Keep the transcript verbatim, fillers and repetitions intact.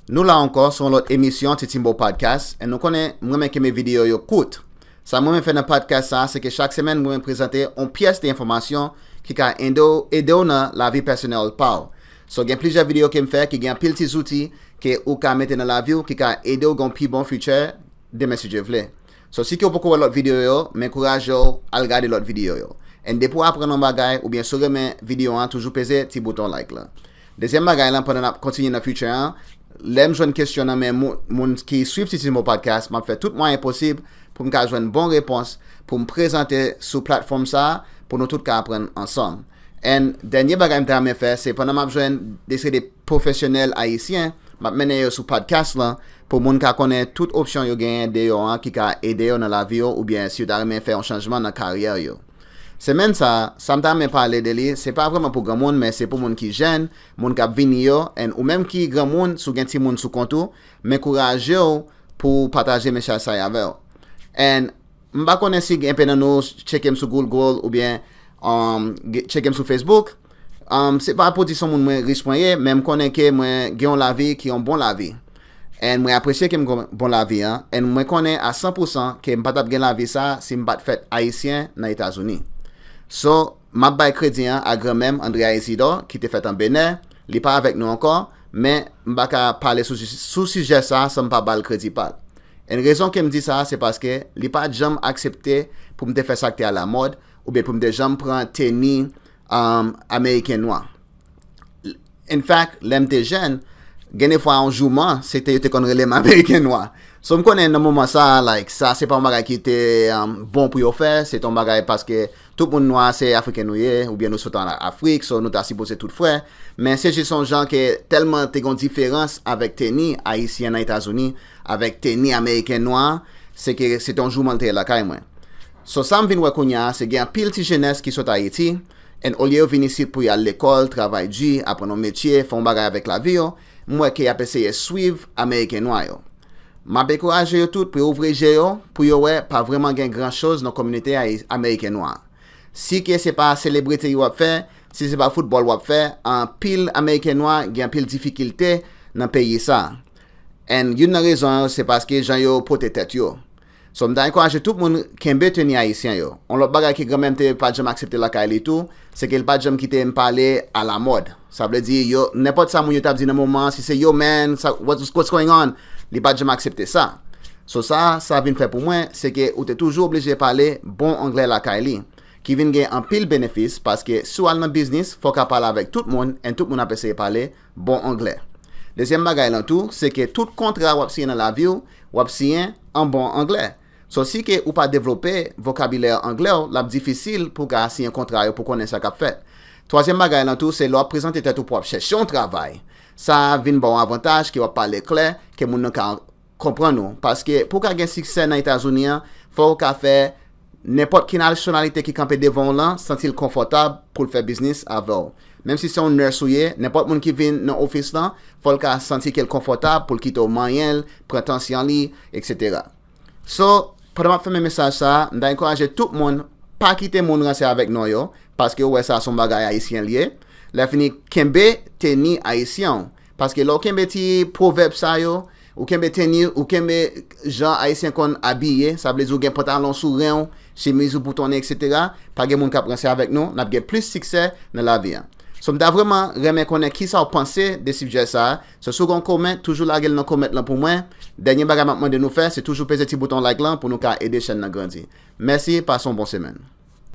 Nou la ankò sou yon lòt emisyon Titimbo Podcast, e nou konnen m renmen kenbe videyo yo kout. Sa m renmen fè nan podcast sa a, se ke chak semèn m renmen prezante yon pyès de enfòmasyon ki ka ede w, ede w nan lavi pèsonèl pa w. So, gen plizyè videyo ke m fè ki gen anpil ti zouti ke ou ka mete nan lavi w ki ka ede w gen yon pi bon future demen si Dye vle. So, si ke w poko wè lòt videyo yo, m ankouraje w al gade lòt videyo yo. And depi w aprann yon bagay oubyen si w renmen videyo an, toujou peze ti bouton like la. Dezyèm bagay lan, pandan n ap kontinye nan future an, lè m jwenn kesyon nan men moun, moun ki swiv Titimbo Podcast, m ap fè tout mwayen posib pou m ka jwenn bon repons, pou m prezante sou platfòm sa a, pou nou tout ka aprann ansanm. And dènye bagay m ta renmen fè, se pandan m ap jwenn de seri de pwofesyonèl ayisyen, m ap mennen yo sou podcast lan, pou moun ka konnen tout opsyon yo genyen deyò an ki ka ede yo nan lavi yo, oubyen si yo ta renmen fè yon chanjman nan karyè yo. Semèn sa a, sa m ta renmen pale de li, se pa vrèman pou granmoun, men se pou moun ki jèn, moun k ap vini yo, and ou menm ki granmoun, si w gen timoun sou kont ou, m ankouraje w pou w pataje mesaj sa a avè yo. And m pa konnen si enpe nan nou tcheke m sou Google oubyen um, ge- tcheke m sou Facebook. Um, se pa pou di se yon moun mwen rich mwen ye, men m konnen ke mwen gen yon lavi ki yon bon lavi. And mwen apresye ke m gen yon bon lavi an. And mwen konnen a san pou san ke m pa t ap gen lavi sa a si m pa t fèt ayisyen nan Etazini. So, m ap bay kredi an a granmè m, Andrea Isidor, ki te fèt an Benè. Li pa avèk nou ankò, men m pa ka pale sou, sou sijè sa a san m pa ba l kredi pa l. And rezon ke m di sa a, se paske li pa t janm aksepte pou m te fè sa k te alamòd, oubyen pou m te janm pran teni um, ameriken nwa. In fact, lè m te jèn, gen de fwa yon jouman, se te yo te konn rele m ameriken nwa. So m konnen nan moman sa a, like, sa se pa yon bagay ki te um, bon pou yo fè, se te yon bagay paske tout moun nwa se Afriken nou ye, oubyen nou sot an Afrik, so nou ta sipoze tout frè. Men se jis yon jan ke tèlman te gen yon diferans avèk teni ayisyen nan Etazini, avèk teni ameriken nwa, se ke se te yon jouman l te ye lakay mwen. So sa m vin wè kounye a, se gen anpil ti jenès ki sot Ayiti, and olye yo vin isit pou y al lekòl, travay di, aprann yon metye, fè yon bagay avèk lavi yo, m wè ke y ap eseye swiv ameriken nwa yo. M ap ankouraje yo tout pou yo ouvri je yo, pou yo wè pa vrèman gen gran choz nan kominote ayi- ameriken nwa. Si ke se pa selebrite yo w ap fè, si se pa foutbòl w ap fè, anpil ameriken nwa gen anpil difikilte nan peyi sa. And youn nan rezon an, se paske jan yo pote tèt yo. So m ta ankouraje tout moun kenbe teni ayisyen yo. Yon lòt bagay ke granmè m te pa t janm aksepte lakay li tou, se ke l pa t janm kite m pale alamòd. Sa vle di, yo, nenpòt sa moun yo t ap di nan moman an, si se yo man, sa, what's, what's going on, li pa t janm aksepte sa. So sa, sa vin fè pou mwen, se ke ou te toujou oblije pale bon anglè lakay li, ki vin gen anpil benefis, paske si w al nan biznis, fò w ka pale avèk tout moun, and tout moun ap eseye pale bon anglè. Dezyèm bagay lan tou, se ke tout kontra w ap siyen nan lavi w, w ap siyen an bon anglè. So si ke ou pa devlope vokabilè anglè w, l ap difisil pou w ka siyen kontra yo pou konnen sa k ap fèt. Twazyèm bagay lan tou, se lè w ap prezante tèt ou pou w ap chèche yon travay. Sa a vin ba w avantaj ke w ap pale klè, ke moun nan ka konprann ou. Paske pou w ka gen siksè nan Etazini an, fò w ka fè nenpòt ki nasyonalite ki kanpe devan w lan santi l konfòtab pou l fè biznis avè w. Menm si se yon nurse ou ye, nenpòt moun ki vin nan ofis lan, fò l ka santi ke l konfòtab pou l kite w manyen l, pran tansyon li, etsetera. So, pandan m ap fèmen mesaj sa a, m ta ankouraje tout moun, pa kite moun ranse avèk non yo, paske ou wè sa se yon bagay ayisyen l ye. Lè fini, kenbe teni ayisyen w. Paske lè w kenbe ti pwovèb sa yo, ou kenbe teni, ou kenbe jan ayisyen konn abiye, sa vle di ou gen pantalon sou ren w, chemiz ou boutonnen, etsetera, pa gen moun k ap ranse avèk nou, n ap gen plis siksè nan lavi an. So, m ta vrèman renmen konnen kisa w panse de sijè sa a. So, si w gen yon kòmant, toujou lage l nan kòmant lan pou mwen. Dènye bagay m ap mande nou fè, se toujou peze ti bouton like lan pou nou ka ede chèn nan grandi. Mèsi, pase yon bon semèn.